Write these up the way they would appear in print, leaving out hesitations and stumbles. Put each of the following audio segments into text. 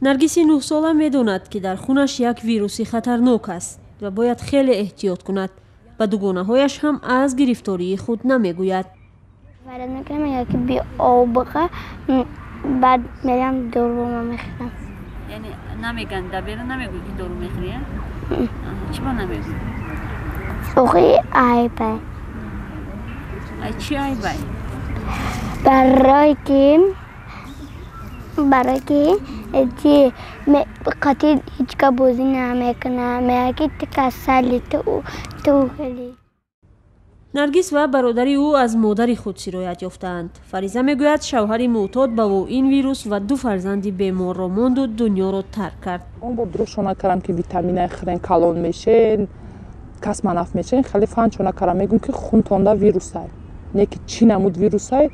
Наргиси 9-сола медонад, ки дар хунаш як вируси хатарнок аст ва бояд хеле эҳтиёт кунад. Ба дугонаҳояш ҳам аз гирифтории худ намегӯяд. Варад мекунам, яке биобға, баъд мерам, дорума мехӯрам. Яъне намеган, дабера намегӯй, ки дору мехӯрӣ? Чӣ ба намегӯй? Охи, айбай. Ай чӣ айбай? Барое ки чи қати ҳичка бозӣ намекунам, мега, ки ту касали, ту хеле. Наргис ва бародари ӯ аз модари худ сироят ёфтаанд. Фариза мегӯяд, шавҳари мӯътод ба ӯ ин вирус ва ду фарзанди беморро монду дунёро тарк кард. Он бор дурӯғшо накардам, ки витаминаи хӯрен, калон мешен, кас манаф мешен. Хеле фанчо накардам. Мегӯм, ки хунтонда вирусай, не ки чӣ намуд вирусай,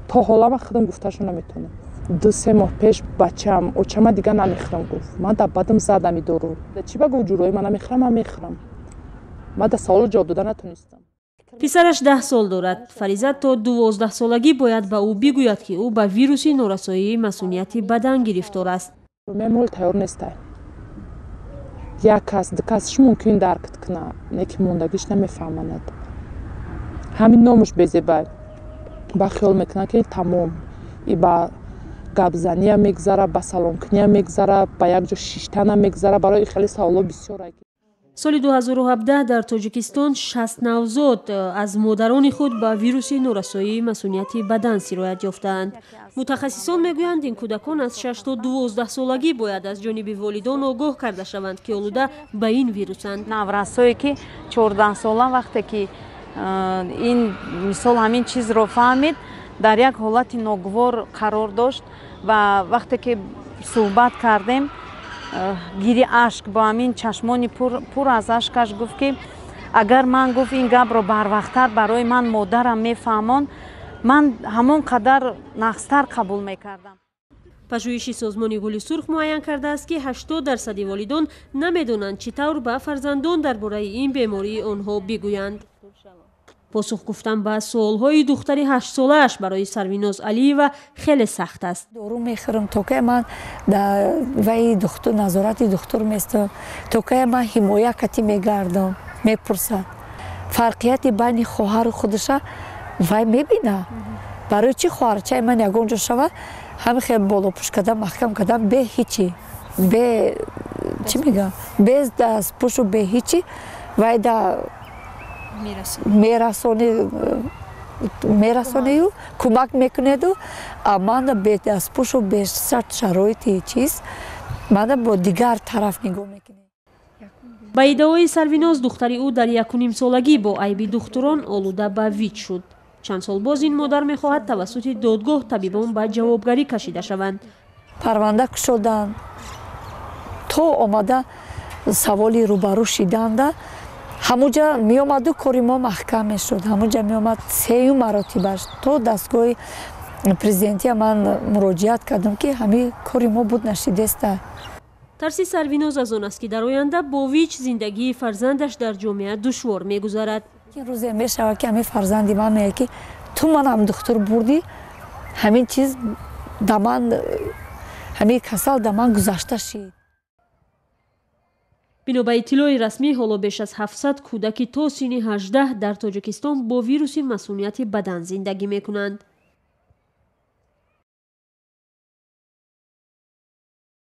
то ҳола ман худам гуфташо наметавонам. 2-3 моҳ пеш бачаам: «Оча, ман дигар намехӯрам», гуфт. Ман дар бадам задам и дору. Чӣ ба гуфт, ҷурои ман намехӯрам, ман мехӯрам. Ман дар саволу ҷавоб дода натонистам. Писараш 10 сол дорад. Фариза то 12-солагӣ бояд ба ӯ бигӯяд, ки ӯ ба вируси норасоии масунияти бадан гирифтор аст. Мемол тайёр нестай. Як кас, ду касш мумкин дарк куна, не ки мондагиш намефаҳманад. Ҳамин номуш безебай, ба хиёл мекунад, ки тамом, и ба гапзания мегзара, ба саломкуния мегзара, ба як ҷо шиштана мегзара. Барои хеле саволҳо бисёр. Соли 2017 дар Тоҷикистон 60 навзод аз модарони худ ба вируси норасоии масунияти бадан сироят ёфтаанд. Мутахассисон мегӯянд, ин кӯдакон аз 6 то 12-солагӣ бояд аз ҷониби волидон огоҳ карда шаванд, ки олуда ба ин вирусанд. Наврасое ки 14-сола, вақте ки ин мисол ҳамин чизро фаҳмид, дар як ҳолати ногувор қарор дошт ва вақте ки суҳбат кардем, гири ашк бо ҳамин чашмони пур аз ашкаш гуфт, ки агар ман, гуфт, ин гапро барвақттар барои ман модарам мефаҳмонд, ман ҳамон қадар нағзтар қабул мекардам. Пажӯҳиши созмони Гули Сурх муайян кардааст, ки 80 дарсади волидон намедонанд, чӣ тавр ба фарзандон дар бораи ин бемории онҳо бигӯянд. Посух гуфтан ба суолҳои духтари 8-солааш барои Сарвиноз Алиева хеле сахт аст. Дору мехӯрам, то кае ман ваи духтур, назорати духтур местам, то кае ман ҳимоя кати мегардам. Мепурсад, фарқияти байни хоҳару худаша вай мебина. Барои чӣ хоҳарчаи ман ягон ҷо шава, ҳами хел болопӯш кардам, маҳкам кардам, бе ҳичи, бе чӣ мегӯям, бе дастпӯшу бе ҳичи вай да мерасонию кӯмак мекунеду, а мана бе дастпӯшу бе шароити чиз мана бо дигар тараф нигоҳ мекунед. Ба иддаои Сарвиноз, духтари ӯ дар 1,5-солагӣ бо айби духтурон олуда ба ВИЧ шуд. Чанд сол боз ин модар мехоҳад, тавассути додгоҳ табибон ба ҷавобгарӣ кашида шаванд. Парванда кушоданд, то омада саволи рӯбарӯ шиданда, ҳамуҷа меомаду кори мо маҳкам мешуд. Ҳамуҷа меомад, сеюм маротибаш то дастгоҳи президентия ман муроҷиат кардам, ки ҳамин кори мо буд нашидеста. Тарси Сарвиноз аз он аст, ки дар оянда бо ВИЧ зиндагии фарзандаш дар ҷомеа душвор мегузарад. Рӯзе мешавад, ки ҳамин фарзанди ман меяд, ки ту манам духтур бурдӣ, ҳамин чиз да ман, ҳамин касал да ман гузашта шид. Бино ба иттилои расмӣ, ҳоло беш аз 700 кӯдаки то синни 18 дар Тоҷикистон бо вируси масунияти бадан зиндагӣ мекунанд.